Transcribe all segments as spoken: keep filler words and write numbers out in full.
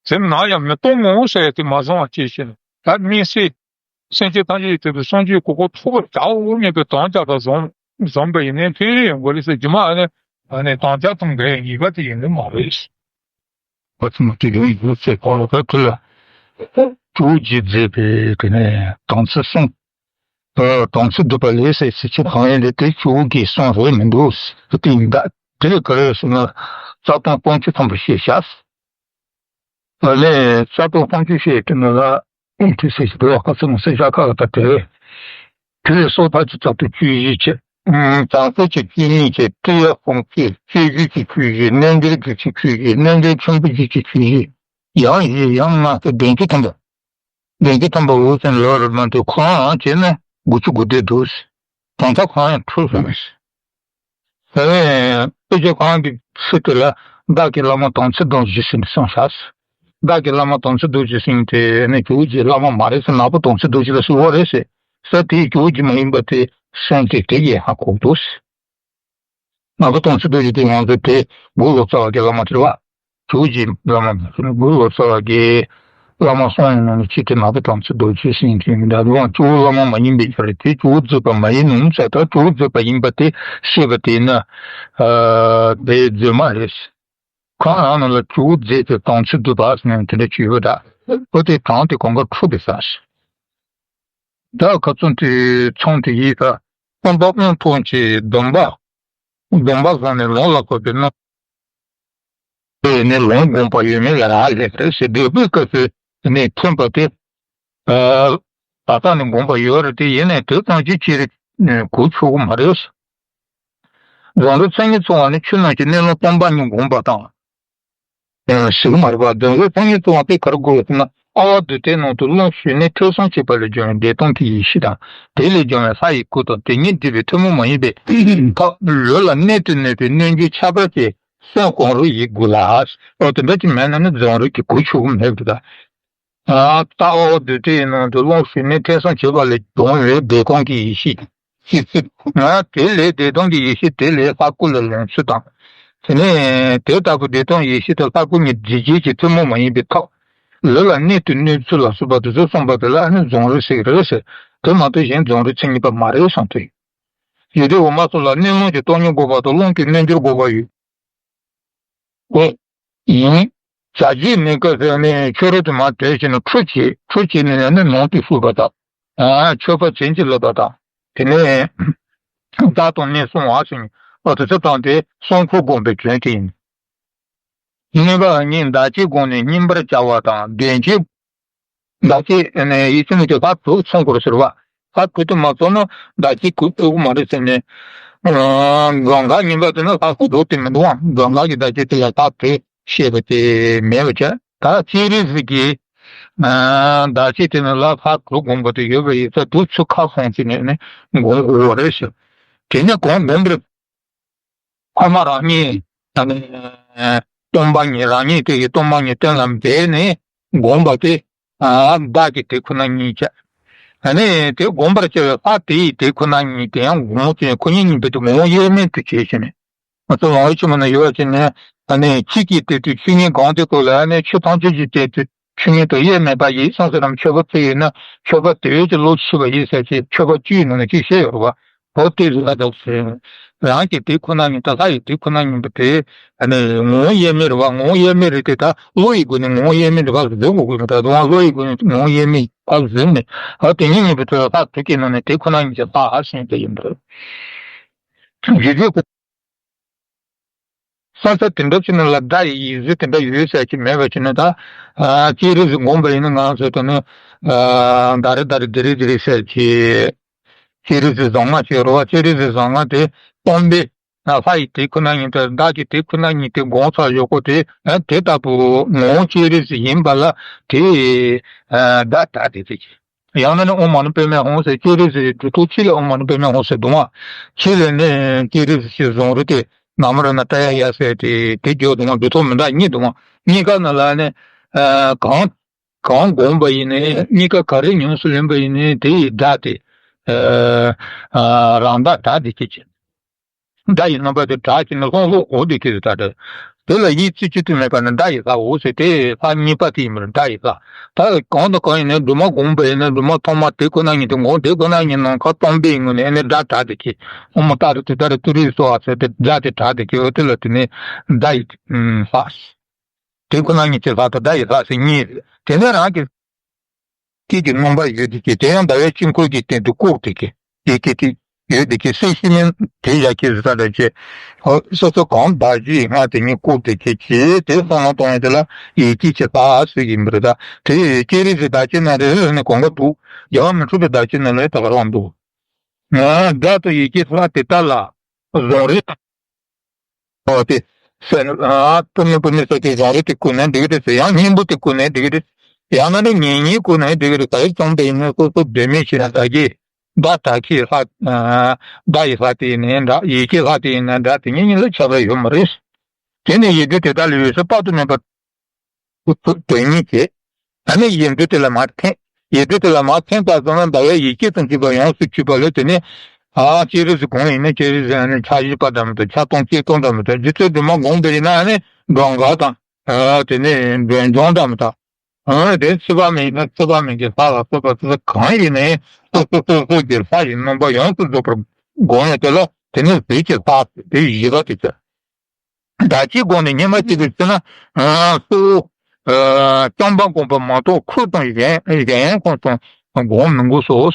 དེ་ནང་ཡང་མི་གཏོང་ངོ་ཟེར་ཏེ་མ་བཟུང་བ་ཅེས་བྱས་ནས། ད་དམིགས་བསལ་སེམས་ཅན་ཐམས་ཅད་ཀྱི་དོན་དུ་སངས་རྒྱས་གོ་འཕང་ཐོབ་པར་བྱའོ་སྙམ་པའི་དམ་བཅའ་དང་བཟུང་བཟུང་བ་ཡིན་ནའི་ཕན་ཡོན་ཡོང་གི་རེད་ཟེར། རྗེས་མ་ཨ་ནི་ཨ་ནི་དམ་བཅའ་དང་འགལ་ཡིན་པ་དེ་ཡིན་གྱི་མ་རེད། བ་ཚང་མ་དེ་ཡོང་ཡོད་ཚེ་གོ་ལ་ད་དེ་ལ་ཇོ་བོ་རྗེས་མཛད་པའི་དེ་ནས་དམ་ཚིག་གསུམ། ཨ། དམ་ཚིག་སྡུད་པ་ལས་ཟེར་ཚིག་གང་ཡིན་ལས་དེ་ཇོ་བོ་རྗེས་གསུངས་རེད་མི་འདུག་དེ་ཡིན་ད། དེ་ལས་ག་རེ་ཟེར་ན་རྩ་ལྟུང་དཔུང་ཆུ་ཐམ་པ་ཞེས་བྱ། ཨ་ལས་རྩ་ལྟུང་དཔུང་ཆུ་ཞེས་དེ་ནི་ལ་ཨེ་ཐི་སེ་ཞེས་པའི་ཁ་ཚང་སེ་ཤ་ཁ་ལ་ད་དེ། དེ་ལས་སོ་ཐར་གྱི་ཚབ་ཏུ་བཅུ་བཞི་བྱས། ཨུམ། བྱང་སེམས་ཀྱི་བཅུ་གཉིས་བྱས། ཏྲི་ཡ་དཔུང་བཅས་བཅུ་བཞི་གྱིས་བཅུ་བཞི། རྣལ་འབྱོར་བརྒྱད་ཀྱིས་བཅུ་བཞི། རྣལ་འབྱོར་ཆེན་པོ་བརྒྱད་ཀྱིས་བཅུ་བཞི། ཡང་བཞི་ཡང་ལྔ་སྟེ་བདུན་ཅུ་ཐམ་པ། བདུན་ཅུ་ཐམ་པ་འོད་ཟེར་ལོ་རེ་མ་དུ་ཁོང་ཡང་བྱས་ན་དགུ་བཅུ་གོ་བདུན་འདུག་དོན་དག་གང་ཡང་འཁྲུལ་སོང་། དེ་ནས་དཔེ་ཆ་གང་གི་ཚུལ་དེ་ལ་བདག་གི་བླ་མ་དམ་ཚིག་སྡོམ་བཞི་ཟེར་ནས་གསུངས་བཞག་བདག་གི་བླ་མ་དམ་ཚིག་རྡོ་རྗེ་ཟེར་མཁན་དེ་ནི་ཇོ་བོ་རྗེའི་བླ་མ་མ་རེད་ཟེར། ནག་པོ་དམ་ཚིག་རྡོ་རྗེ་ལ་ཟེར་བ་རེད་ཟེར། ས་དེའི་ཇོ་བོ་རྗེ་མ་ཡིན་པ་དེ་སེམས་ཅན་དེ་ཡང་ཧ་གོ་འདུག་ནག་པོ་དམ་ཚིག་རྡོ་རྗེ་དེ་ང་ཚོ་དེ་གུ་རུ་ལོ་ཙཱ་བ་གི་བླ་མ་དེ་རེད་བ། ཇོ་བོ་རྗེའི་བླ་མ་མ་ཟེར་ན་གུ་རུ་ལོ་ཙཱ་བ་གི་བླ་མ་གསུམ་ཡིན་ནོ་ནི་གཅིག་དེ་ནག་པོ་དམ་ཚིག་རྡོ་རྗེ་ཟེར་མཁན་དེ་ཡིན། ད་དུང་ཇོ་བོ་བླ་མ་མ་ཡིན་པའི་ཕྱིར་དེ་ཇོ་བོ་རྫོགས་པ་མ་ཡིན་ནོ་ཟེར། ད་ཇོ་བོ་རྫོགས་པ་ཡིན་པ་དེ་ཤེས་པ་དེ་ཡིན་ན་ཨ་དེ་རྫུན་མ་རེད། ཁོང་རང་རྣམས་ལ་ཇོ་བོ་རྫོགས་པའི་དམ་ཚིག་སྡུད་པ་ཟེར་ནས་དེ་འདྲ་བྱས་ཡོད་ད། ཨོ་དེ་གྲངས་དེ་གོང་ཁར་འཁྲུག་པའི་ས་ཞིག་ད་ཁ་ཚོན་དེ་ཚོང་དེ་ཡིས་ད་སྟོན་པ་དབོན་ཐོག་གི་སྡོམ་པ། སྡོམ་པ་བཟང་ནས་ལོངས་ལ་གོ་བའི་རྣམ། དེ་ནས་ལོངས་སྒོམ་པ་ཡོད་མེད་ལ་རག་ལས་རེད་ཟེར། འདོད་པའི་སྐབས་སུ་ནས་ཐོན་པ་དེ། ད་ལྟ་ནས་སྒོམ་པ་ཡོད་རེད་དེ། ཡིན་ནའི་དེ་ཙམ་གྱིས་ཅི་རིགས་གོ་ཆོག་གི་མ་རེད། རྫོང་རིག་མཚན་ཉིད་ཚོགས་པ་ནི་ཆོས་རྣམས་ཀྱི་གནས་ལུགས་སྟོང་པ་ཉིད་སྒོམ་པ་དང་། ཞིག་མ་རེད་པ། རྫོང་རིག་མཚན་ཉིད་ཚོགས་པ་དེ་ག་རེ་དགོས་ཟེར་ན། ཨ་བ་དུས་དེབ་ནང་དུ་རླུང་ཞུ་ནས་ཐོས་བསམ་བྱས་པ་ལས་བྱུང་བའི་བདེ་སྟོང་གི་ཡེ་ཤེས་དང་། དེ་ལས་བྱུང་བའི་ལྷ་ཡི་སྐུ་དང་། དེ་ཉིད་འདུས་པའི་ཐུན་མོང་མ་ཡིན་པའི་ཐོག་ལུས་ལ་གནད་དུ་གནོད་པའི་གནོད་འགྱུར་ཁྱད་པར་ཅན་སེམས་ཁོང་རུལ་ཡིད་དགུ་ལ། ཨོ་དེ་འདྲ་ཅིག་མེད་ན་ནི་རྫོང་རིག་གི་གོ་ཆོད་མེད་པ་དང་། ད་ཨོ་དུས་དེབ་ནང་དུ་རླུང་ཞུ་ནས་ཐོས་བསམ་བྱས་པ་ལས་བྱུང་བའི་བདེ་སྟོང་གི་ཡེ་ཤེས། ཤེས་ཚུལ། ང་དེ་ལས་བདེ་སྟོང་གི་ཡེ་ཤེས་དེ་ལས་ལྷ་སྐུ་ལ་ལོངས་ཚུལ་དང་། དེ་ནས་དེ་ལྟ་བུ་བདེ་སྟོང་ཡེ་ཤེས་དང་ལྷ་སྐུ་གཉིས་འདུས་བྱས་ཀྱི་ཐུན་མོང་མ་ཡིན་པའི་ཐོག་ལུས་ལ་གནད་དུ་གནོད་ཚུལ་ལ་སོགས་པ་དེ་ཚོ་གསུངས་པ་དེ་ལ་ནི་རྫོང་རིག་ཟེར་གྱི་རེད་ཟེར། དེ་མ་གཏོགས་གཞན་རྫོང་རིག་མཚན་ཉིད་པ་མ་རེད་གསུངས་ཏེ། ཡོན་ཏན་འོད་མ་སོགས་ལ་གནས་ལུང་གི་སྟོང་ཉིད་དགོས་པ་དང་། རླུང་གི་རྣལ་འབྱོར་དགོས་པ་ཡོད། ཨོ། ཡིན། བྱ་བྱེད་མི་དགའ་ཟེར་ནས་ཆོས་རོལ་དུ་མ་དེ་བྱས་ནས་ཁྲུས་བྱེད། ཁྲུས་བྱེད་ནས་ཡང་ནི་ནང་དུ་བཞུགས་པ་དང་། ཨ། མཆོད་པ་བྱིན་གྱིས་བརླབས་པ་དང་། དེ་ནས་བདག་དང་ནི་གསུང་བ་ཞིང་། ཨོ་དེ་ཚོ་དང་དེ་གསུང་འཁོར་བསྒོམ་པའི་དོན་དེ་ཡིན། གཉིས་པ་ནི་བདག་བསྐྱེད་བསྒོམས་ནས་བསྙེན་པར་བྱ་བ་དང་། གདོན་བགེགས། བདག་བསྐྱེད་ནས་ཡིད་བྱེད་མི་དགོས། ལྷ་དྲུག་ཚང་དགོས་ཟེར་བ། ལྷ་དྲུག་དེ་མ་ཚང་ན་བདག་བསྐྱེད་གོ་ཆོད་མ་རེད་ཟེར་ནས། ཨ། གང་ག་ཡིན་པ་དེ་ནི་ལྷ་དྲུག་དེ་མི་འདུག་ཨང་། གང་ག་གི་བདག་བསྐྱེད་དེ་ལ་ལྷ་དྲུག་བཤད་པ་དེ་མེད་པ་བྱས། ད་སྤྱན་རས་གཟིགས་ཀྱི། ཨ། བདག་བསྐྱེད་དེ་ནི་ལ་ལྷ་དྲུག་བསྒོམ་པ་དེ་ཡོད་པ་ཡིན་ཙང་དེ་ཚུར་ཁ་སང་བྱས་ནས་ནི་བསྒོམ་དགོས་པ་རེད་ཟེར། དེ་ནས་གང་བསྒོམ་པར། ཁོ་མ་རང་ཉིད་ཨ་ནི་སྟོང་པ་ཉིད། རང་ཉིད་དེ་ཡི་སྟོང་པ་ཉིད་གཏན་ལ་འབེབས་ནས་བསྒོམ་པ་དེ། ཨ། བདག་གི་དེ་ཁོ་ན་ཉིད་བྱ། ཨ་ནི་དེ་བསྒོམ་པར་བྱ་བའི་ལྷ་དེ་ཡི་དེ་ཁོ་ན་ཉིད་དེ་ཡང་ངོ་བོ་ཅན་ཁོ་ཉིད་ཉིད་པའི་དེ་ངོ་བོ་དབྱེར་མེད་དུ་བྱས་ཤིང་ནས། ང་ཚོ་ལམ་རིམ་ཆེན་མོ་ན་ཡོད་པ་ཅིག་ནས། ཨ་ནི་གཅིག་གིས་དེ་དུས་ཆོས་ཉིད་གང་དེ་ཀུན་ལ། ཨ་ནི་ཆོས་ཐམས་ཅད་ཀྱི་སྟེང་དུ་ཆོས་ཉིད་དུ་དབྱེར་མེད་པ་ཡིན་གསུངས་ཟེར་ནམ། མཆོད་པ་ཕུལ་ཡོད་ན་མཆོད་པ་དེ་བས་ཀྱི་བློ་ཆེ་བ་ཡིན་ཟེར་གྱི་མཆོད་པ་བཅུའི་ནང་ནས་གཅིག་བཤད་ཡོད་རེད་བ། འོ་དེ་ལ་དག་ཟེར། རང་གི་དེ་ཁོ་ན་ཉིད་དང་ལྷ་ཡི་དེ་ཁོ་ན་ཉིད་པ་དེ། ཨ་ནི་ངོ་བོ་དབྱེར་མེད་རེད་བ། ངོ་བོ་དབྱེར་མེད་རེད་དེ། ད་བློ་ཡི་སྒོ་ནས་ངོ་བོ་དབྱེར་མེད་རེད་བ་བཟོ་དགོས་ཀྱི་རེད། ད་དུང་བློ་ཡི་སྒོ་ནས་ངོ་བོ་དབྱེར་མེད་པ་བཟོས་ནས། ཨ། དེ་ཉིད་ཉིད་པའི་ཐོག་ལ་ལྷ་དྲུག་གི་ནང་ནས་དེ་ཁོ་ན་ཉིད་ཀྱི་ལྷ་ཟེར་དེ་ཡིན་པ་རེད། རྗེས་འཇུག་གི་ས་ཆ་དེ་འདྲ་ཅིག་ནང་ལ་སྒྲ་ཡི་ཡིག་གཟུགས་དེ་འདྲ་ཡོད་ཟེར་གྱི་མེད་པ་ཅིག་ནི་ད། ཨ། སྤྱན་རས་གཟིགས་བསྒོམས་པ་ཡིན་ན་ང་ཚོས་ད་ནི། ཨ། ད་རེ་ད་རེ་དི་རི་དི་རི་ཟེར་གྱི། སྤྱན་རས་གཟིགས་བཟང་ང་ཅིག་ཡོད་རེད་བ། སྤྱན་རས་གཟིགས་བཟང་ང་དེ་སྟོན་པས་ལྷ་ཡི་དེ་ཁོ་ན་ཉིད་དང་བདག་གི་དེ་ཁོ་ན་ཉིད་དེ་བསྒོམས་ཚར་ཡོད་གོ་དེ། ཨ། དེ་ལྟ་བུ་ངོ་བོ་སྤྱན་རས་གཟིགས་ཡིན་པ་ལ་དེ། ཨ། བརྡ་བཏགས་ཏེ་དེ་གྱིས། ཡང་ན་ནི་ཨོཾ་མ་ཎི་པདྨེ་ཧཱུྃ་ཟེར། སྤྱན་རས་གཟིགས་སྒྲུབ་ཐོག་གཅིག་ལ་ཨོཾ་མ་ཎི་པདྨེ་ཧཱུྃ་ཟེར་འདུག་ཨང་། གཅིག་ལ་ནི་སྤྱན་རས་གཟིགས་ཀྱི་གཟུངས་རིང་དེ་ན་མོ་རཏྣ་ཏྲཱ་ཡ་ཡ་ཟེར་དེ་དེ་བརྗོད་འདུག་ཨང་། སྒྲུབ་ཐོག་མི་འདྲ་གཉིས་འདུག་ཨང་། གཉིས་ཀ་ནང་ལ་ནི། ཨ། གང་གང་བསྒོམས་པ་ཡིན་ནའི། གཉིས་ཀ་ག་རེ་ཉམས་སུ་ལེན་པ་ཡིན་ནའི་དེ་ཡི་སྒྲ་དེ། ཨ། ཨ། རང་སྒྲ་སྒྲ་དེ་སྐད་ཅིག་སྒྲ་ཡི་རྣམ་པ་དེ་གྲགས་བྱས་ནས་ལྷོག་ལྷོག་འོ་དེ་ཁྱེར་ད་དེ་ལ་ཡིད་ཚིག་གཅིག་ཏུ་མེད་པ་ནི་སྒྲ་ཡི་ལྷ་འོ་ཟེར་དེ་ལྷ་གཉིས་པ་དེ་ཡིན་པར་སྒྲ་ཡི་ལྷ། ད་གང་དང་གང་ཡིན་ན་སྒྲོལ་མ་བསྒོམས་པ་ཡིན་ན་སྒྲོལ་མ་ཐོག་མ་དེ་ཁོ་ན་ཉིད་དུ་འོ་དེ་ཁོ་ན་ཉིད་ནམ་མཁའ་སྟོང་པའི་ངོས་ནས་ཨ་ནི་སྒྲ་གྲགས་དེ་ཁྱེར། ཨོཾ་ཏཱ་རེ་ཏུཏྟཱ་རེ་ཏུ་རེ་སྭཱ་ཧཱ་ཟེར་དེ་སྒྲ་དེ་གྲགས་དེ་ཁྱེར་འོ་དེ་ལ་དེ་ནི་སྒྲ་ཡི་ལྷ། དེ་ཁོ་ན་ཉིད་ཀྱི་ལྷ་དང་སྒྲ་ཡི་ལྷ་ཟེར་གཉིས་རེད། དེ་ནས་རང་གི་སྐད་ཀྱི་རྣམ་པར་ཡོད་དེ་ཀྱི་དེ་ཡང་ཟླ་བའི་དཀྱིལ་འཁོར་གྱི་སྟེང་དུ་བཀུག་སྟེ་ཀྱི་ཡི་གེ་དེ་ཡོད་དེ་ཀྱི་སྲིད་ཞི་མིན་དེ་ཡ་ཁྱེར་ཟེར་ས་འདྲ་བྱས། ཨོ་སོ་སོ་གང་བདག་བཞི་ཡི་སྔགས་དེ་ཉིད་བཀུག་སྟེ་ཀྱི་ཀྱི་དེ་བསམ་བློ་གཏོང་ཡ་དེ་ལ་ཡི་གེ་ཀྱི་ལྷ་ཟེར་གྱི་ཡིན་པ་རེད། ད་དེ་ཡི་གེ་རེད་ཟེར་ད་ཅི་ན་རེ་རེ་ནས་གོང་ག་འདུག་རྒྱལ་བ་མི་འཁྲུགས་པའི་ད་ཅི་ན་ལོས་ད་ག་རང་འདུག་སྒྲ་དང་ཡི་གེ་ལྷ་དེ་ལྟ་ལ་གཟུང་རེད། ཨོ་དེ། སེ་ཨ་པུ་ནི་པུ་ནི་ས་ཀྱི་གཟུང་རེད་དེ་བཀུག་ནའི་འགྲིག་གི་རེད་ཟེར། ཡང་སྙིང་པོ་དེ་བཀུག་ནའི་འགྲིག་གི་རེད། ཡང་ན་ནི་ཉེ་ཉེ་བཀུག་ནའི་འགྲིག་གི་རེད། ག་རེ་བྱུང་བ་ཡིན་ན་སོ་སོ་བདེན་མེད་ཤེས་ན་ད་གི་བདག་དག་གི་ལྷ། བདག་ཡི་ལྷ་དེ་ཡིན་ནའི་འདྲ། ཡི་གེ་ལྷ་དེ་ཡིན་ན་འདྲ། དེ་གཉིས་གཉིས་ལ་ཁྱད་པར་ཡོད་མ་རེད། དེ་ནས་ཡིག་འབྲུ་དེ་དག་ལ་འོད་གསལ་དཔག་ཏུ་མེད་པ། ཐུགས་དོན་གཉིས་བྱེད། ད་ནི་ཡིག་འབྲུ་དེ་ལ་མར་འཐེན། ཡིག་འབྲུ་དེ་ལ་མར་འཐེན་པ་སོང་ན་ཟླ་བའི་ཡི་གེ་དང་བཅས་པ་ཡོངས་སུ་གྱུར་པ་ལས་དེ་ནི། ཨ་སྤྱན་རས་གཟིགས་གོང་ཡིན་ན་སྤྱན་རས་གཟིགས་ཨ་ནི་ཕྱག་བཞི་པ་འདྲ་མི་འདུག་ཕྱག་སྟོང་སྤྱན་སྟོང་འདྲ་མི་འདུག་རྗེ་བཙུན་སྒྲོལ་མ་བསྒོམས་པ་ཡིན་ན་ཨ་ནི་སྒྲོལ་དཀར་དང་། ཨ་དེ་ནི་སྒྲོལ་ལྗང་འདྲ་མི་འདུག་ཨ་དེ་ཚེ་དཔག་མེད་ཡིན་ན་ཚེ་དཔག་མེད་ཀྱི་ལྷ་ལ་སོགས་པ་སོ་སོ་གང་ཡིན་ནའི་སོ་སོ་སོ་སོ་གྱི་ལྷ་ཡི་རྣམ་པ་ཡོངས་སུ་རྫོགས་པར་བསྒོམ་ཡ་དེ་ལ་དེ་ནི་རིགས་ཀྱི་ལྷ་ཟེར་དེ་བཞི་པ་དེ་ཚོ། བདག་བསྐྱེད་སྒོམ་ནས་སྙེ་མ་གཅིག་ཏུ་བརྩིས་ན། གཙོ་བོ། བཅོམ་པ་བསྒོམ་པ་མ་གཏོགས་ཁུར་དང་གཞན་གཞན་ཡང་ཁོངས་སུ་སྒོམ་མི་དགོས་སོ།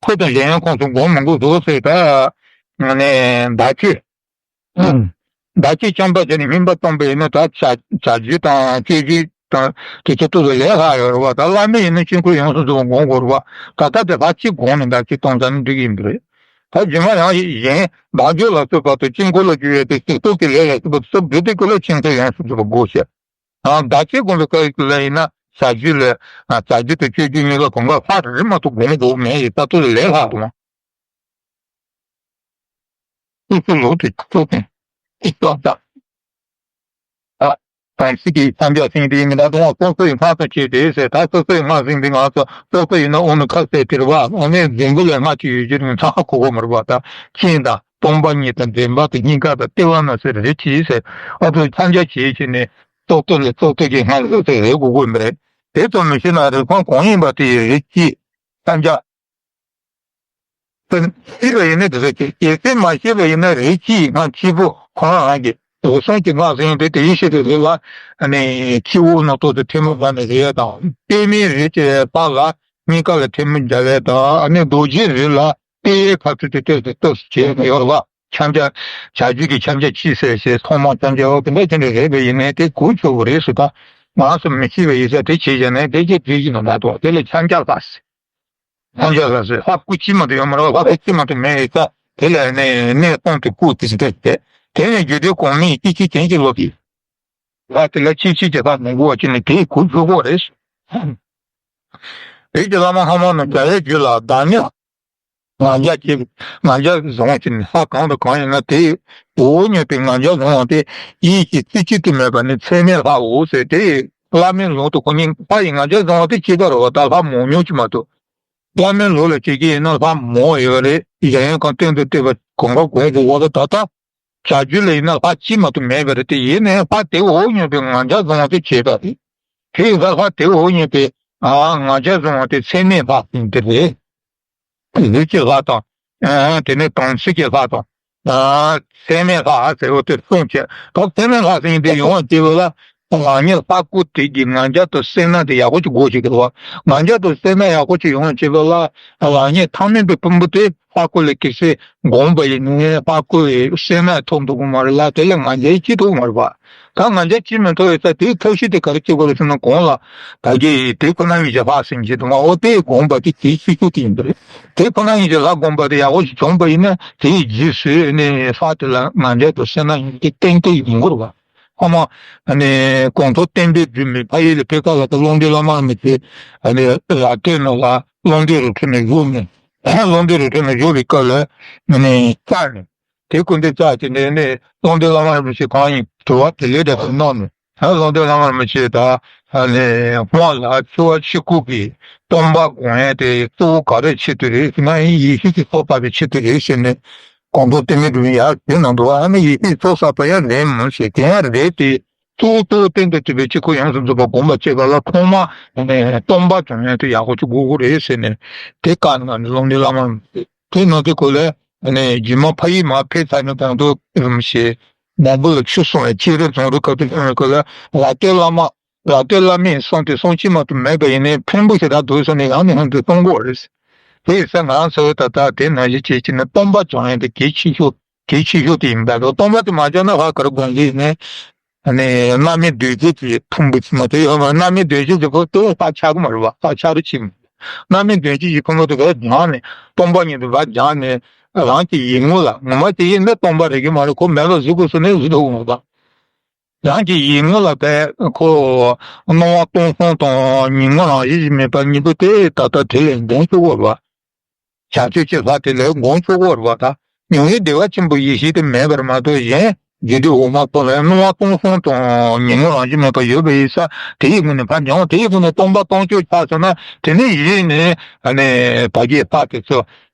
ཁུར་དང་གཞན་ཡང་ཁོངས་སུ་སྒོམ་མི་དགོས་སོ་ཟེར་ད། ནས་བདག་བསྐྱེད། བདག་བསྐྱེད་བཅོམ་པ་བྱས་ནས་སྨིན་པ་བཏང་པ་ཡིན་ན་ད་བྱ་བྱ་རྒྱུད་དང་སྤྱོད་རྒྱུད་དང་དེ་ཚོ་ཏོག་ཙམ་ལས་སླ་ཡོད་རེད་བ། ད་བླ་མེད་ཡིན་ན་དཀྱིལ་འཁོར་ཡོངས་སུ་རྫོགས་པ་སྒོམ་དགོས་རེད་བ། ད་ལྟ་དེ་ལྷ་གཅིག་སྒོམ་ནས་བདག་བསྐྱེད་བཏང་ཙང་ནི་འགྲིག་གི་ཡིན་པ་རེད། ད་རྗེས་མ་ཡང་གཞན་བདག་འཇུག་ལ་སོགས་པ་དང་དཀྱིལ་འཁོར་ལ་འཇུག་ཡས་དེ་གཟུགས་སྟོབས་ཀྱི་ལས་ལ་སོགས་པ་སོགས་བསྒྲུབས་ཏེ་ཀུན་ལ་ཆེན་ཐོས་ཡོངས་སུ་རྫོགས་པ་དགོས་ཤེས། ཨ་བདག་བསྐྱེད་སྒོམ་པའི་སྐབས་ལ་ཡིན་ན་བྱ་རྒྱུད་ལ་ཨ་བྱ་རྒྱུད་དང་སྤྱོད་རྒྱུད་གཉིས་ལ་གང་ག་ལྷ་རེ་མ་གཏོགས་སྒོམ་དགོས་མེད་ཡིན་ད་ལྟོ་ལས་སླ་དང་། སོ་སོའི་ལུགས་དེ་གཙོ་བོ་དེ་གཙོ་བོ་དང་། ཨ། དམ་ཚིག་གི་ཐམས་ཅད་སེམས་དེའི་མི་འདའ་དང་སོ་སོ་ཡི་སྔགས་དང་བཅས་ཏེ་ཟེར། ད་སོ་སོ་ཡི་སྔགས་ཟེར་འདི་ང་ཚོ་སོ་སོ་ཡིན་ན་དབུ་ནི་ཁ་གསལ་དེར་བ་ཨ་ནི་རྫིང་བུ་ལས་སྔགས་ཀྱི་ཡོད་རྒྱུ་ནི་ཚང་ཁ་གོ་གོ་མ་རུ་བ། ད་མཁྱེན་དང་སྟོང་པ་ཉིད་དང་འདྲེན་པ་དང་སྙིང་ག་དང་ལྟེ་བ་ན་ཟེར་རེ་ཆི་ཟེར། ཨ་ཚོ་ཐམས་ཅད་བྱེད་ཀྱི་ནི་སོ་སོ་ལས་སོ་སོ་གི་སྔགས་སོ་སོ་རེ་གོ་གོ་མི་རེད། དེ་ཚོ་མི་ཤེས་ན་རེ་ཁོང་གང་ཡིན་པ་དེ་ཡི་རེ་ཆི་ཐམས་ཅད། ཤེས་པ་ཡིན་ན་དེ་ཚོ་ཅིག་གལ་སྲིད་མ་ཤེས་པ་ཡིན་ན་རེ་ཅིག་སྔགས་གཅིག་པུ་ཁོ་རང་རང་གི་འོད་སྲུང་གི་སྔགས་ཟེར་ཡོང་དུས་དེའི་ཤེས་པའི་རིགས་ལ་ཨ་ནི་སྤྱི་བོ་ནང་ཐོག་ཏུ་ཐལ་མོ་སྦྱར་ནས་རེག་ཡས་དང་པད་མའི་རིགས་ཀྱི་ལྷ་ལ་སྙིང་ག་ལ་ཐལ་མོ་སྦྱར་ཡས་དང་ཨ་ནི་རྡོ་རྗེའི་རིགས་ལ་པད་ཁ་ཐུག་ཏུ་ལྟོས་སུ་ལྟོས་སུ་བྱས་ཡོད་ལ་ཁྱབ་བྱ་བྱ་རྒྱུད་ཀྱི་ཁྱབ་བྱ་ཕྱི་གསལ་ཞེས་ཐོག་མར་ཁྱབ་བྱ་འོ་དེ་འདྲ་དེ་འདྲ་རེག་པ་ཡིན་ནའི་དེ་གོ་ཆོག་གི་རེད་ཟེར། ད་ང་ཚོ་མི་ཤེས་པ་ཡིན་ས་དེ་བྱས་བྱས་ནས་དེ་ཅི་བྲིས་ཀྱི་ནང་ད་དོ་དེ་ལ་ཁྱབ་བྱ་ལྷ་ཟེར། ཁོང་ཅག་ལ་ཟེར་ལྷ་སྐུ་གཅིག་མ་གཏོགས་ཡོད་མ་རེད། ལྷ་སྐུ་གཅིག་མ་གཏོགས་མེད་ཡོད་ཙང་དེ་ལ་ནས་གནས་སྟོང་དུ་སྐུ་དེ་ཟེར་ཏེ། དེ་ནས་རྒྱུད་སྡེ་གོང་མའི་སྐྱེ་མཆེད་གྱེན་གྱི་ལོགས་ཀྱི་ལྷ་དེ་ལ་སྐྱེ་མཆེད་ཀྱི་ལྷ་མང་པོ་བ་ཅི་ནས་དེའི་གུ་བཞུགས་པོ་རེད། རིགས་ཀྱི་བླ་མ་ལྷ་མོ་རྣམས་བྱ་བའི་རྒྱུད་ལ་བདག་ཉིད་ང་རྒྱལ་གྱིས་ང་རྒྱལ་བཟུང་བ་ཅི་ནས་ལྷ་གང་དང་གང་ཡིན་ན་དེའི་འོག་ཉོན་པའི་ང་རྒྱལ་བཟུང་བ་དེ་ཡིད་ཀྱི་རྩེ་གཅིག་ཏུ་མེད་པ་ནི་ཚད་མེད་ལྷའོ་ཟེར་ཏེ། བླ་མའི་ལུགས་དུ་ཁོ་གཉིས་ལྷ་ཡི་ང་རྒྱལ་བཟུང་བ་དེ་གཅིག་པ་རེད་བ། ད་ལྷ་མང་ཉུང་ཅིག་མ་གཏོགས། བླ་མའི་ལུགས་ལ་བྱེད་ཀྱི་ཡིན་ན་ལྷ་མང་ཡོད་རེད། གཞན་ཡང་གང་སྟོན་དུ་བསྟོད་པ་གང་ག་གོང་གོ་བ་ལ་ད་ལྟ་བྱ་རྒྱུད་ལ་ཡིན་ན་ལྷ་གཅིག་མ་གཏོགས་མེད་པ་རེད་དེ། ཡིན་ནའི་ལྷ་དེ་འོག་ཉོན་པའི་ང་རྒྱལ་བཟུང་བ་དེ་བྱེད་པ་རེད། དེ་ཡིན་ཙང་ལྷ་དེ་འོག་ཉོན་པའི་ང་རྒྱལ་བཟུང་བ་དེ་ཚད་མེད་ལྷ་ཡིན་དེ་རེད། རིགས་ཀྱི་ལྷ་དང་། དེ་ནས་དམ་ཚིག་གི་ལྷ་དང་། ཚད་མེད་ལྷ་ཟེར་བ་དེ་གསུངས་བྱས། ད་ཚད་མེད་ལྷ་ཟེར་མཁན་དེ་ཡོང་བ་སྐྱེ་བོ་ལ། རང་ཉིད་ལྷ་སྐུ་དེ་གི་ང་རྒྱལ་དང་སེར་སྣ་དེ་ཡག་པོ་ཅིག་དགོས་ཤིག་གི་རེད་བ། ང་རྒྱལ་དང་སེར་སྣ་ཡག་པོ་ཅིག་ཡོང་བ་སྐྱེ་བོ་ལ། རང་ཉིད་ཐ་མལ་པའི་ཕུང་པོ་དེ་ལྷ་སྐུ་ལས་གལ་སྲིད་བསྒོམས་པ་ཡིན་ནའི་ལྷ་སྐུ་ལས་སེར་སྣ་ཐོབ་འདུག་གི་མ་རེད་ལ། དེ་ལ་ང་རྒྱལ་སྐྱེ་ཐུབ་མ་རེད་བ། ད་ང་རྒྱལ་སྐྱེ་མི་ཐུབ་ཡོད་ས་དེའི་ཐབས་ཤེས་དེ་ག་རེ་བྱེད་དགོས་རེད་ཟེར་ན་གོང་ལ་ད་གི་དེ་ཁོ་ན་ཉིད་ཀྱི་ལྷ་ཟེར་གྱི་འདུག་མ་འོ་དེ་དགོངས་པ་དེ་དེའི་སྲིད་ཇུས་དེ་ཡིན་པ་རེད། དེ་ཁོ་ན་ཉིད་ཀྱི་ལྷ་དགོངས་པ་དེ་ཡག་པོ་ཞིག་བྱུང་པ་ཡིན་ན་དེའི་རྗེས་སུ་ནི་ལྷ་དེ་ལ་ང་རྒྱལ་དང་སེར་སྣ་ཡིན་གྱི་ཏན་ཏན་ཡོང་གི་རེད་བ། ཨ་མ། ཨ་ནི་གོང་ཐོག་བསྟན་པའི་སྒྲོན་མེ་ཕ་ཡུལ་ལ་ཕེབས་སྐབས་ལ་ད་ཀློང་རྡོལ་བླ་མ་རིན་པོ་ཆེ་ཨ་ནི་ར་སྟོད་ནང་ལ་ཀློང་རྡོལ་རི་ཁྲོད་ནས་བཞུགས་ནས་ཀློང་རྡོལ་རི་ཁྲོད་ནས་བཞུགས་པའི་སྐབས་ལ་ཨ་ནི་བཅར་ནས། དེ་སྐུ་མདུན་བཅར་གྱི་ནས་ནས་ཀློང་རྡོལ་བླ་མ་རིན་པོ་ཆེ་གང་ཡིན་དྲི་བ་དེ་ལས་འདྲ་པོ་གནང་ནས། ཨ་ཀློང་རྡོལ་བླ་མ་རིན་པོ་ཆེ་ད་ཨ་ནི་སྔོན་ལ་འཆི་བ་འཆི་ཁུག་གི་སྟོན་པ་དགོངས་ཡས་དེ་གཙོ་བོ་ག་རེ་ཆེད་དུ་རེད་ཟེར་ན་ཡིན་ཡེ་ཤེས་ཀྱི་ཚོགས་བསགས་པའི་ཆེད་དུ་རེད་ཟེར་ནས། གོང་ས་བསྟན་པའི་སྒྲུབ་ཡག་བྱས་གནང་འདུག་ཨ་ནི་ཡེ་ཤེས་ཚོགས་བསགས་པ་ཡང་རེད་མོད་ཟེར། དེ་ཡང་རེད་དེ། གཙོ་བོ་གཙོ་བོ་རྟེན་དང་བཅས་པའི་ཆོས་སྐུ་ཡོངས་སུ་རྫོགས་པ་སྒོམ་པར་བྱེད་པ་ལ་ཐོག་མར་སྟོང་པ་སྦྱང་ཡག་དེ་ཡག་པོ་ཅིག་དགོས་ཀྱི་རེད་ཟེར་ནས། དེ་བཀའ་གནང་ནས་སློབ་གཉེར་བླ་མ་དེ་ནང་དེ་སྐོར་ལ་ནས་རྗེས་མ་ཕ་ཡུལ་མར་ཕེབས་ཚར་ནས་གང་དུ་རིམ་བཞིན་མང་པོ་ལ་ཆོས་གསུངས་པའི་སྤྱན་རས་རྫོང་རུ་ཁག་ཏུ་སོང་བའི་སྐབས་ལ་ར་སྟོད་བླ་མ་ར་སྟོད་བླ་མའི་གསུང་དེ་གསུང་ཆེན་མ་གཏོགས་མེད་པ་ཡིན་ནའི་ཕྲན་བུ་ཞེ་དྲག་འདུག་ཟེར་ནས་ཡང་ནས་ཡང་དུ་གསུང་གི་ཡོད་རེད། དེ་ཡིན་ཙང་ང་རང་ཚོ་ད་ལྟ་དེ་ནང་བཞིན་བྱེད་ཀྱི་ནི་སྟོང་པ་སྦྱང་ཡག་དེ་གལ་ཆེ་ཤོས་གལ་ཆེ་ཤོས་དེ་ཡིན་པ་རེད། སྟོང་པ་དེ་མ་སྦྱངས་ན་ཧ་ག་རེ་དགོངས་ཀྱི་ཡིན་ནའི། ཨ་ནི་རྣམ་སྨིན་གདོས་བཅས་ཀྱི་ཕུང་པོ་ཅིག་མ་གཏོགས་ཡོད་མ་རེད། རྣམ་སྨིན་གདོས་བཅས་ཀྱི་ཕུང་པོ་ཧ་ཆགས་ཀྱི་མ་རེད་བ། ཧ་ཆགས་རེ་ཆེ་མ་རེད། རྣམ་སྨིན་གདོས་བཅས་ཀྱི་ཕུང་པོ་དེ་ག་སྦྱངས་ནས་སྟོང་པ་ཉིད་དུ་བ་སྦྱངས་ནས་རང་གི་ཡིད་ངོ་ལ་ངོ་མ་དེ་ཡིན་ན་སྟོང་པ་རེད་ཀྱི་མ་རེད། ཁོ་མེད་པ་གཟུགས་སྐུ་གསུམ་ནས་གཟུགས་ཐོག་ངོ་བ། རང་གི་ཡིད་ངོ་ལ་བས་ཁོ་སྣང་བ་སྟོང་གསུམ་དང་ཉིད་ངོ་རང་བཞིན་ཞིག་མེད་པ་གཉིས་པོ་དེ་ད་ལྟ་དེ་ལས་འགོང་ཆོག་གོ་ར་བ། བྱ་སྤྱོད་ཅི་ལྷག་དེ་ལས་འགོང་ཆོག་གོ་ར་བ། ད་མྱོང་བའི་བདེ་བ་ཆེན་པོ་ཡེ་ཤེས་དེ་མེད་པར་མ་གཏོགས་གཞན་རྒྱུ་འདོད་འོ་མ་ཐོབ་ལ་སྣང་བ་སྟོང་གསུམ་དང་ཉིད་ངོ་རང་བཞིན་མེད་པ་ཡོད་པ་ཡིན་ཙང་དེ་ཡི་སྒོ་ནས་ཕར་འགྱངས་དེ་ཡི་སྒོ་ནས་སྟོང་པ་སྟོང་ཆོག་ཆགས་སོང་ན་དེ་ནས་གཞི་ནས་ཨ་ནི་བར་གྱི་ལྷག་དེ་ཚོ།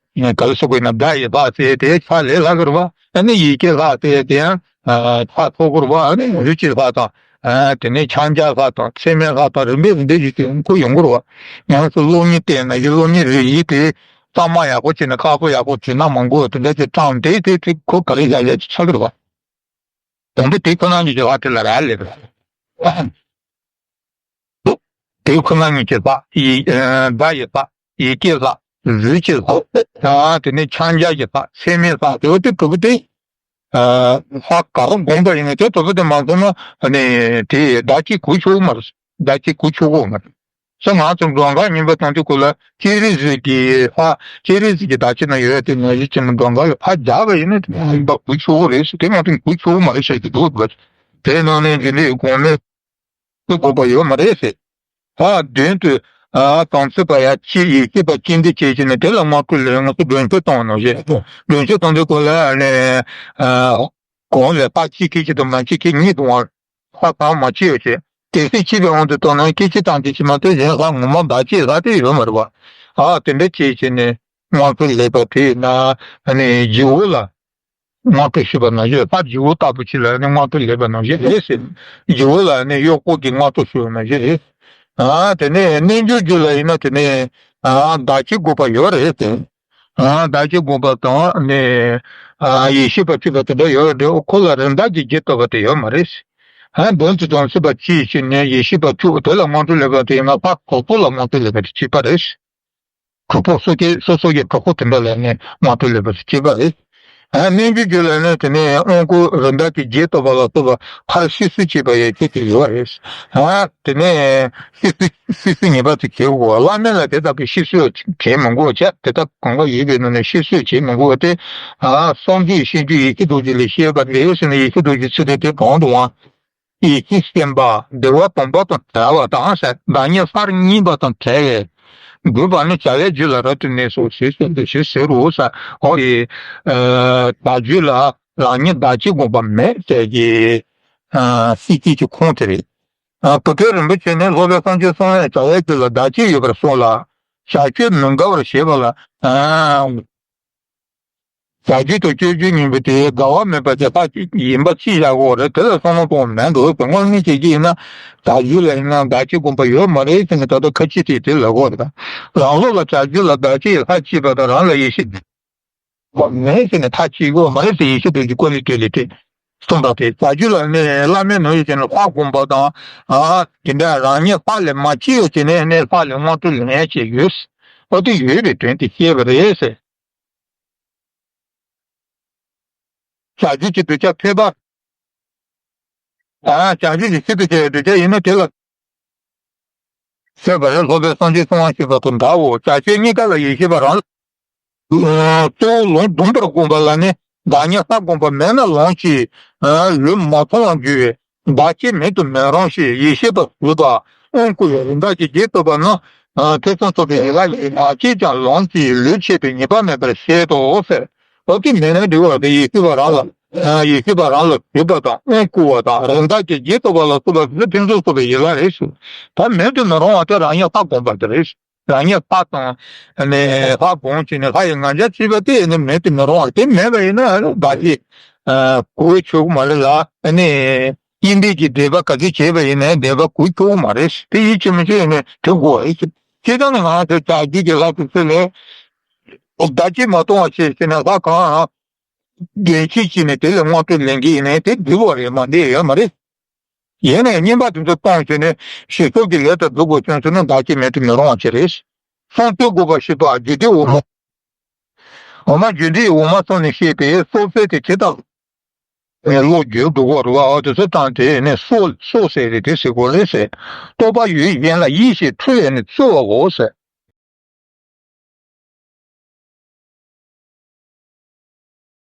ག་ལ་སོགས་པའི་ན་བརྡ་ཡི་ལྷག་ཟེར་དེ་ཕྱག་ལས་ལྷག་གི་རེད་བ། ཨ་ནི་ཡི་གེ་ལྷག་ཟེར་དེ་ཡང་ཕྱག་ཐོགས་གི་རེད་བ། ཨ་ནི་ལུས་ཀྱི་ལྷག་དང་། དེ་ནས་ཕྱག་རྒྱ་ལྷག་དང་ཚད་མའི་ལྷག་དང་རིམ་པས་རིམ་པས་ཀྱི་དེ་ཁོ་ཡོང་གི་རེད་བ། ཡང་སོ་སློབ་གཉེར་བསྟན་ན་ཡི་སློབ་གཉེར་རེ་ཡིན་དེ་གཙང་མ་ཡག་པོ་བྱས་ནས་ཁག་པོ་ཡག་པོ་བྱས་ན་མང་པོ་དེ་འདྲ་ཅིག་བཀྲམ་དེ་དེ་དེ་ཁོ་ག་རེ་བཞག་བཞག་ཅིག་ཆགས་ཀྱི་རེད་བ། དང་པོ་དེ་ཁོ་རང་གི་བྱ་བ་དེ་ལ་རག་ལས་རེད། དེའི་ཁོ་ན་ཉིད་ཀྱི་ལྷག་ཡི་བརྡ་ཡི་ལྷག་ཡི་གེ་ལྷག་རུས་ཀྱི་ལྷག་དེ་ནས་ཕྱག་རྒྱ་ཡི་ལྷག་ཚད་མའི་ལྷག་དེ་བ་དེ་དྲུག་པོ་དེ། ལྷག་ག་རེ་བསྒོམས་པ་ཡིན་ན་དེ་དྲུག་པོ་དེ་མ་བསྒོམས་ན་དེ་བརྡ་ཅིག་གོ་ཆོག་མ་རེད། བརྡ་ཅིག་གོ་ཆོག་གོ་མ་རེད། སོ་ང་ཚོ་མགྲོན་ཁང་རྙིང་པ་དང་དེ་སྐོར་ལ་སྤྱན་རས་གཟིགས་ཀྱི་ལྷག་སྤྱན་རས་གཟིགས་ཀྱི་བརྡ་ཅིག་ན་ཡོད་དེ་ང་ཡི་ཅིག་མགྲོན་ཁང་ལ་ཕར་རྒྱག་པ་ཡིན་ན་དེ་བརྡ་གོ་ཆོག་གོ་རེད་ཟེར། དེ་ང་ཚོ་གོ་ཆོག་གོ་མ་རེད་ཟེར་གྱི་འདུག་དེ་ནང་ནས་འདི་འདྲའི་གོང་མའི་དགོས་པ་ཡོད་མ་རེད་ཟེར། ཕར་མདུན་དུ་ཨ་དམ་ཚིག་པ་ཡ་ཅི་ཡིས་ཤེས་པ་ཅི་འདི་བྱེད་ཀྱི་ནས་དེ་ལ་དམངས་ཁྲོད་ལས་ང་ཚོ་མགྲོན་ཤོག་བཏང་བ་ནང་བཞིན་མགྲོན་ཤོག་བཏང་དུས་སྐོར་ལ་ནས་ཨ་གོང་ལས་ཕར་ཅི་ཁེ་ཅི་དང་མ་ཅི་ཁེ་གཉིས་དང་ཕར་གང་མ་ཅི་ཡོད་ཅེས་དེ་སྲིད་ཅི་བའི་དབང་དུ་བཏང་ན་སྐད་ཅི་བཏང་དེ་ཅི་མ་གཏོགས་གཞན་ལྷག་ངོ་མ་བདག་ཅེས་ལྷག་དེ་ཡོད་མ་རེད་བ། ཨ་དེ་འདྲ་བྱེད་ཀྱི་ནས་དམངས་ཁྲོད་ལས་པ་དེ་ན་ནས་ཇི་འོ་ལ། དམངས་ཁྲོད་ཞུས་པ་ནང་བཞིན་ལྷ་ཇི་འོ་ལྟ་བུ་ཅིག་ལ་ནི་དམངས་ཁྲོད་ལས་པ་ནང་བཞིན་རེད་ཟེར། ཇི་འོ་ལ་ནི་གཡོག་པོ་གི་དམངས་ཁྲོད་ཞུས་པ་ནང་བཞིན་རེད། ཨ་དེ་ནས་རྣལ་འབྱོར་རྒྱུད་ལ་ཡིན་ན་དེ་ནས་ཨ་བདག་གཅིག་དགོས་པ་ཡོད་རེད་ཟེར། ཨ་བདག་གཅིག་དགོས་པ་དང་ནི་ཨ་ཡིད་ཤེས་པ་གཅིག་པ་དེ་འདྲ་ཡོད་རེད། ཁོ་ལ་རང་བདག་གི་རྒྱུད་ལྟ་བུ་དེ་ཡོད་མ་རེད་ཟེར། ཨ་འདོན་དུ་གྲོང་གསེབ་པ་གཅིག་ཕྱིན་ནས་ཡིད་ཤེས་པ་གཅིག་དེ་ལ་དམངས་ཁྲོད་ལས་པ་དེ་ཡིན་ན་ཕར་གྲོགས་པོ་ལ་དམངས་ཁྲོད་ལས་པ་དེ་གཅིག་པ་རེད་ཟེར། གྲོགས་པོ་སོ་སྐྱེ་སོ་སོ་ཡི་གྲོགས་པོ་དེ་འདྲ་ལ་ནི་དམངས་ཁྲོད་ལས་པ་ཞིག་བྱེད་པ་རེད། ཨ་རྣལ་འབྱོར་རྒྱུད་ལ་ནི་དེ་ནས་དབང་བསྐུར་རིམ་བདག་གི་རྒྱུད་ལྟ་བུ་ལ་སོགས་པ་ཕར་སྲིད་སྲོལ་བྱེད་པ་ཡི་ཆེད་དུ་ཡོད་རེད། ཨ་དེ་ནས་སྲིད་སྲོལ་སྲིད་སྲོལ་ངེས་པར་དུ་བྱེད་དགོས། བླ་མེད་ལ་དེ་ལྟ་བུའི་སྲིད་སྲོལ་བྱེད་མི་དགོས་བྱས་དེ་ལྟ་གང་ག་ཡོད་པའི་ནང་ནས་སྲིད་སྲོལ་བྱེད་མི་དགོས་ཏེ། ཨ་སངས་རྒྱས་ཤེས་རྒྱུད་ཡེ་ཤེས་རྡོ་རྗེ་ལས་བཤད་པ་འདྲ་ཟེར་ན་ཡེ་ཤེས་རྡོ་རྗེ་ཚུལ་དེ་དེ་གང་དུའང་། ཡེ་ཤེས་སེམས་དཔའ་བདེ་བ་དམ་པ་དང་བྲལ་བ་དང་ཟེར། བདག་ཉིད་སར་གཉིས་པ་དང་བྲལ་བའི་དགོས་པ་ནི་བྱ་བའི་རྒྱུད་ལ་རབ་ཏུ་གནས་སོ་ཞེས་གསུངས་ཏེ་ཞེས་ཟེར་རོ་ཟེར། འོ་ཡི་བདག་རྒྱུད་ལ་རང་ཉིད་བདག་གཅིག་དགོངས་པ་མེད་ཟེར་གྱི་སྲིད་ཇུས་ཀྱི་ཁུངས་དེ་རེད། བུ་སྟོན་རིན་པོ་ཆེ་ནི་སློབ་དཔོན་སངས་རྒྱས་གསུམ་ལས་བྱ་བའི་རྒྱུད་ལ་བདག་གཅིག་ཡོད་པར་གསུངས་ལ། བྱ་སྤྱོད་མི་འགལ་བར་བྱེད་པ་ལ། བྱ་རྒྱུད་དང་སྤྱོད་རྒྱུད་གཉིས་པོ་དེ་འགལ་བ་མེད་པ་དེ་ལྷག་ཡིན་པ་ཅིག་བཞག་དགོས་རེད། དེ་ལ་བསམ་བློ་གཏོང་བ་མེད་འགྲོ་བའི་དངོས་གནས་བྱེད་ཀྱི་ཡིན་ན། བདག་རྒྱུད་ལ་ཡིན་ན་བདག་གཅིག་དགོངས་པ་ཡོད་མ་རེད་ཟེར་ནས་ད་ལྟ་ཁ་ཅིག་དེ་དེ་ལབ་དགོས་རེད། རང་ལུགས་ལ་བྱ་རྒྱུད་ལ་བདག་གཅིག་ལྷག་གཅིག་པ་དང་རང་ལ་ཡེ་ཤེས་དགོངས་པ་མེད་ཟེར་ནས་ཐག་གཅིག་དགོས་མ་རེད་ཟེར། ཡེ་ཤེས་དགོངས་ཀྱི་ཀོ་ལི་ཏོ་ལི་ཏེ་གསུངས་པ་དེ་བྱ་རྒྱུད་ལ་ནི་བླ་མའི་ནང་བཞིན་ལྷག་དགོངས་པ་དང་། ཨ་དེ་འདྲ་རང་ཉིད་ལྷག་ལས་མ་སྐྱེས་ཡོད་ཅེ་ནས་ནི་ལྷག་ལས་དམངས་ཁྲོད་ལེན་ཡ་ཅེས་ཡོད། ཨོ་དེ་ཡོད་པའི་དོན་དེ་བཤད་པ་རེད་ཟེར། བྱ་རྒྱུད་ཀྱི་གདུལ་བྱ་ཐོས་པ། ཨ་བྱ་རྒྱུད་ཀྱི་སྲིད་དུ་བྱ་བའི་གདུལ་བྱ་ཡིན་ན་དེ་ལ་ཐོས་པ་རེད། སློབ་དཔོན་སངས་རྒྱས་གསུམ་ལ་ཞེས་པ་དང་འདྲའོ། བྱ་སྤྱོད་གཉིས་ཀ་ལ་ཡིད་ཤེས་པ་རང་ལ་གཙོ་བོ་ལུང་སྡོམ་པར་དགོངས་པ་ལ་ནི་བདག་ཉིད་ལྷག་དགོངས་པ་མེད་ན་ལོངས་སྤྱོད་ལུས་མ་མཐོང་བར་འགྱུར་བས། བདག་གཅིག་མིང་དུ་མི་རུང་ཞེས་ཡིད་ཤེས་པ་གཟུད་པ་དབང་བསྐུར་བའི་རིམ་པ་གྱི་རྒྱུད་བསྟོད་པ་ནི། ཐེ་ཚོམ་ཚོགས་པའི་ཡིད་ལ་ཡིད་མ་ཆེས་ཀྱང་ལོངས་སྤྱོད་ལུས་ཆད་པའི་ཉེས་པ་མེད་པར་བཤད་དོ་ཟེར། འོ་དེ་མེད་ན་འགྲིག་པ་དེ་ཡིད་ཤེས་པ་རང་ལ་ཡིད་ཤེས་པ་རང་ལ་གཟུད་པ་དང་དབང་བསྐུར་བ་དང་རིམ་པ་གྱི་རྒྱུད་བསྟོད་པ་ལ་སོགས་པ་དེ་ཕུན་སུམ་ཚོགས་པའི་ཡིད་ལ་རེད་ཞུ། ད་མིང་དུ་མི་རུང་བ་དེ་རང་ཉིད་ལྷག་དགོངས་པ་དེ་རེད། རང་ཉིད་ལྷ་དང་ནི་ལྷ་སྒོམ་བྱས་ནས་ལྷ་ཡི་ང་རྒྱལ་སྐྱེས་པ་དེ་ནི་མེད་དུ་མི་རུང་བ། དེ་མེད་པ་ཡིན་ན་བདག་གིས་གོ་བའི་ཆོག་གི་མ་རེད་ལ། ནི་གཉེན་སྒྲིག་གི་སྡེ་པ་ག་ཚོད་བྱས་པ་ཡིན་ནའི་སྡེ་པ་གོ་ཆོག་གི་མ་རེད། དེ་ཡིད་ཆེས་མི་ཆེས་ནི་དེ་དགོས། སྤྱིར་བཏང་ནི་ང་ཚོ་བྱ་རྒྱུད་ཀྱི་ལྷ་དེ་ཚོ་ལས་བདག་གིས་མ་གཏོང་བ་བྱས་ཟེར་ནས་ལྷ་གང་འགན་འཁྱེར་བྱས་ནས་དེ་ལ་དངོས་གྲུབ་ལེན་གྱི་ཡིན་ནའི་དེ་འགྲིག་པ་རེད་མ། འདི་ཡོད་མ་རེད། ཡིན་ནའི་རྔན་པ་དེ་ཚོ་གཏོང་བྱས་ནས་ཞིག་གསོ་གི་ལས་དང་སྡུག་གོ་བྱུང་སོང་ན་བདག་གིས་མེད་དུ་མི་རུང་བ་ཅིག་རེད། སྲོག་གཅོད་དགོས་པ་ཞིག་ཏུ་རྒྱུ་འབྲས་འོག་མ། འོག་མ་རྒྱུ་འབྲས་འོག་མ་སོང་ནས་བཤད་པའི་སྲོག་རྩོལ་དེ་ཇི་ལྟར་ནས་བློ་འགྱོད་སྡུག་གོ་རུ་བ་དེ་ཚོ་དང་དེ་ནས་སྲོག་སྲོག་ཟེར་རེད་དེ་ཟེར་དགོས་རེད་ཟེར། རྟོག་པ་ཡུལ་གཞན་ལ་ཡིད་ཞེན་འཁྲུལ་བས་ནས་རྩོལ་བའོ་ཟེར།